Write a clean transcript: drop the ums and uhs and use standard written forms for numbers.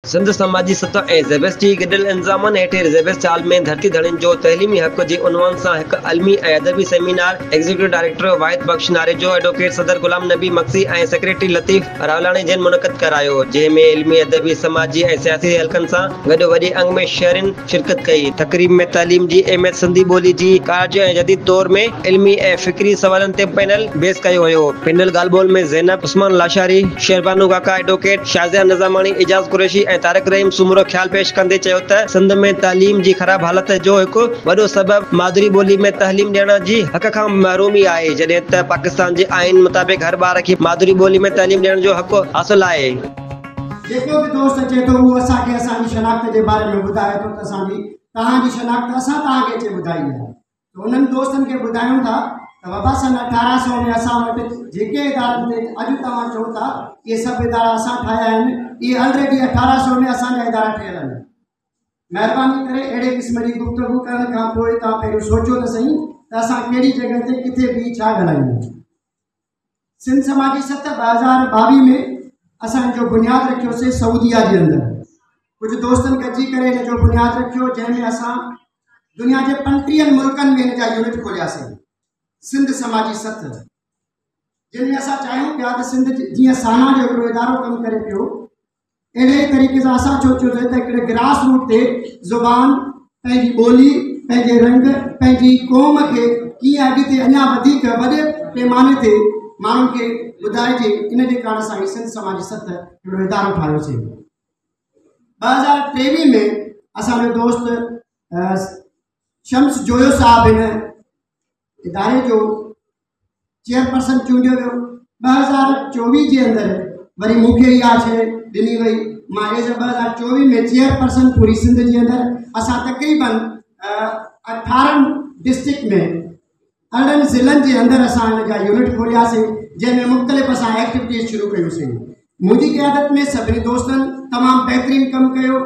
سنڌ سماجي سطح ۽ زيبسٽ جي گڏيل انتظامن هيٺ زيبسٽ هال ۾ ڌرتي ڌڻين جو تعليمي حق جي عنوان سان هڪ علمي ۽ ادبي seminar executive director Wahid Bakhsh Narejo, advocate صدر غلام نبي مگسي ۽ سيڪريٽري لطيف راولاڻي جن منعقد ڪرايو، جنهن ۾ علمي، ادبي، سماجي ۽ سياسي حلقن سان گڏ وڏي انگ ۾ شهرين شرڪت ڪئي. تقريب ۾ تعليم جي اهميت، سنڌي ٻولي جي ڪارج ۽ جديد دور ۾ علمي ۽ فڪري سوالن تي پينل بحث ڪيو ويو. پينل ڳالهه ٻولهه ۾ زينب عثمان لاشاري، شهربانو ڪاڪا ايڊووڪيٽ، شازيه نظاماڻي، اعجاز قريشي ۽ طارق رحيم سومرو خيال پيش ڪندي چيو ته سنڌ ۾ تعليم جي خراب حالت جو هڪ وڏو سبب مادري ٻولي ۾ تعليم ڏيڻ جي حق کان محرومي آهي جڏهن ته پاڪستان جي آئين مطابق هر ٻار کي مادري ٻولي ۾ تعليم ڏيڻ جو حق حاصل آهي. جيڪو به دوست اچي ٿو اهو اسان کي اسان جي شناخت جي باري ۾ ٻڌائي ٿو ته اسان جي توهان جي شناخت اسان توهان کي اچي ٻڌائي آهي. ته انهن دوستن کي ٻڌايون ٿا ته بابا سن 1800 ۾ اسان وٽ جيڪي ادارن تي اڄ توهان چئو ٿا اهي سڀ ادارا اسان ٺاهيا آهن اهي الريڊي 1800 ۾ اسان جا ادارا ٺهيل آهن. مهرباني ڪري اهڙي قسم جي گفتگو ڪرڻ کان پوء توهان پهريون سوچيو ته سهي ته اسان ڪهڙي جڳهه تي ڪٿي بيهي ڇا ڳالهايون. سنڌ سماجي سٿ 2022 ۾ اسان ان جو بنياد رکيوسي سعوديه جي اندر ڪجهه دوستن گڏجي ڪري ان جو بنياد رکيو جنهن ۾ اسان دنيا جي 35 ملڪن ۾ ان جا يونٽ کولياسي سنڌ سماجي سٿ جن ۾ اسان چاهيون پيا ته سنڌ جيئن سانا جو هڪڙو ادارو ڪم ڪري پيو اهڙي ئي طريقي سان اسان سوچيو ته هڪڙي گراس روٽ تي زبان پنهنجي ٻولي پنهنجي رنگ پنهنجي قوم کي ڪيئن اڳتي اڃا وڌيڪ وڏي پيماني تي ماڻهن کي ٻڌائجي ان جي ڪارڻ اسان هي سنڌ سماجي ست هڪڙو ادارو ٺاهيوسين. 2023 ۾ اسان جو دوست شمس جويو صاحب هن اداري جو چيئرپرسن چونڊيو ويو. 2024 جي اندر وري مون کي اها شيء ڏني وئي مان ايز 2024 ۾ چيئرپرسن پوري سنڌ جي اندر اسان تقريبن 18 ڊسٽرڪٽ ۾ 18 ضلعن جي اندر اسان ان جا يونٽ کولياسين جنهن ۾ مختلف اسان ايڪٽيوٽيز شروع ڪيوسين. منهنجي قيادت ۾ سڀني دوستن تمام بهترين ڪم ڪيو.